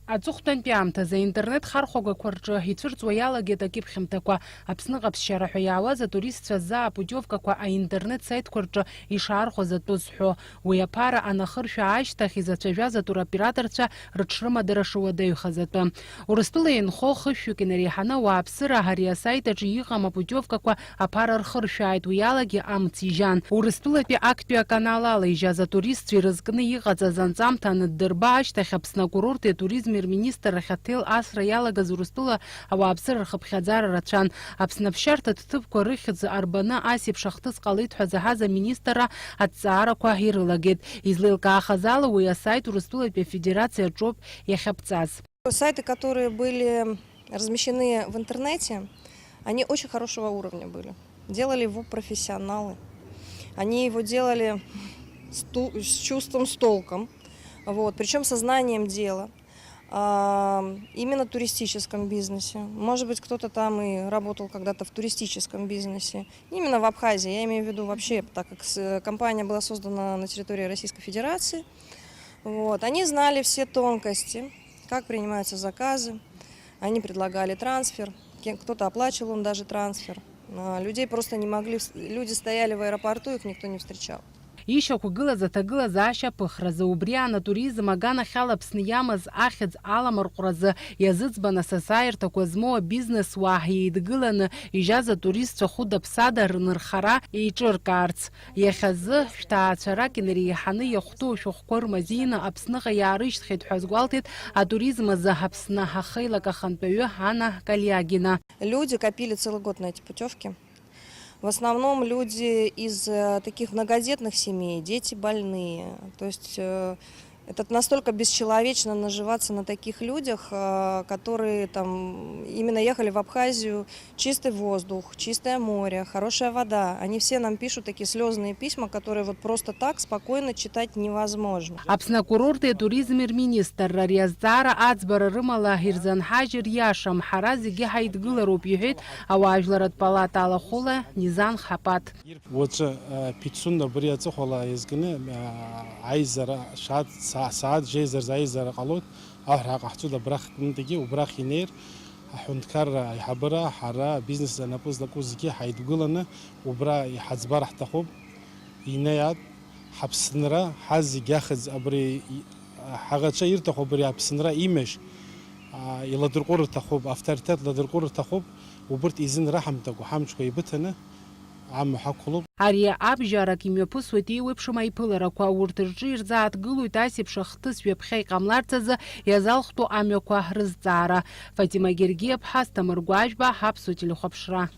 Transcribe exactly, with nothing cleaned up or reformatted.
Аҵыхәтәантәи аамҭазы аинтернет хархәагақәа рҿы ицәырҵуа иалагеит акьыԥхьымҭақәа. Аԥсны ҟаԥшьара ҳәа иаауаз атуристцәа рзы апутиовкақәа аинтернет саитқәа рҿы ишаархәаз атәы зҳәо. Уи аԥара анахыршәа ашьҭахь изацәажәаз атуроператорцәа рыҽрымадара шуадаҩхаз атәы. Урыстәыла инхо хышәҩык инареиҳаны ауааԥсыра ари асаит аҿы иҟам апутиовкақәа аԥара рхыршәааит, уи алагьы амц ижьан. Урыстәылатәи актәи аканал ала ижьаз атуристцәа ирызкны иҟаҵаз анҵамҭа анаддырба ашьҭахь Аԥсны акурорти атуризми рминистррахь аҭел асра иалагаз Урыстәыла ауааԥсыра рхыԥхьаӡара рацәан. Аԥсны аԥсшьарҭа ҭыԥқәа рыхьӡ арбаны ас еиԥш ахҭыс ҟалеит ҳәа заҳаз аминистрра аҭҵаарақәа ирылагеит. Излеилкаахаз ала, уи асайт Урыстәылатәи Афедерациа аҿоуп иахьаԥҵаз. Сайты, которые были размещены в интернете, они очень хорошего уровня были. Делали его профессионалы. Они его делали с ту-, с чувством, с толком. Вот. Причём со знанием дела. А, именно в туристическом бизнесе. Может быть, кто-то там и работал когда-то в туристическом бизнесе. Не именно в Абхазии, я имею в виду вообще, так как с-, компания была создана на территории Российской Федерации. Вот. Они знали все тонкости, как принимаются заказы. Они предлагали трансфер, ке-, кто-то оплачивал им даже трансфер. А, людей просто не могли вс-, люди стояли в аэропорту, их никто не встречал. Ишьақәгылаз аҭагылазаашьа аԥыхразы, убри аан атуризм аганахьала Аԥсны иамаз ахьӡ аламырҟәразы иазыӡбан асасааирҭақәа змоу абизнес уаа еидгыланы ижьаз атуристцәа хәыда-ԥсада рнырхара еиҿыркаарц. Иахьазы шәҭаацәарак инареиҳаны иахәҭоу ашәҟәқәа рмазеины Аԥсныҟа иаарышьҭхьеит ҳәа азгәалҭеит атуризм азы Аԥсны ахеилак ахантәаҩы Анна Калиагина. Люди копили целый год на эти путёвки. В основном люди из, э, таких многодетных семей, дети больные. То есть, э, это настолько бесчеловечно наживаться на таких людях, э, которые там именно ехали в Абхазию. Чистый воздух, чистое море, хорошая вода. Они все нам пишут такие слёзные письма, которые вот просто так спокойно читать невозможно. Аԥсны акурорти атуризми рминистрра ари азҵаара аӡбара рымала ирзанҳажьыр иашам, ҳара зегьы ҳаидгылароуп, иҳәеит ауаажәларратә палата алахәыла Низан Хапаҭ. Уаҵәы, а, Пицунда абри аҵыхәала иазкны, а, аизара, шәааҭ, са-, сааҭ жеизарзы аизара ҟалоит, аҳәара ҟаҳҵоит абрахьтәынтәигьы, убрахь инеир, аҳәынҭқарра аиҳабыра, ҳара, абизнес анапы злаку зегьы ҳаидгыланы, убра иҳаӡбар ҳҭахуп, инеиаат, ҳаԥсынра, ҳазегь ахьӡ абри, и-, ҳаӷацәа ирҭаху абри аԥсынра имҩашь, а, иладырҟәыр рҭахуп, авторитет ладырҟәыр рҭахуп, убырҭ изин раҳамҭакәа ҳамчқәа еибыҭаны, амҩа ҳақәлоуп. Ари абжьарак имҩаԥысуеит еиуеиԥшым аиԥыларақәа, урҭ рҿы ирзааҭгылоит ас еиԥш ахҭыс ҩаԥхьа иҟамларц азы иазалхтәу амҩақәа рызҵаара. Фатима Гергиаԥҳа, Асҭамыр Гәажәба, Аԥсуа телехәаԥшра.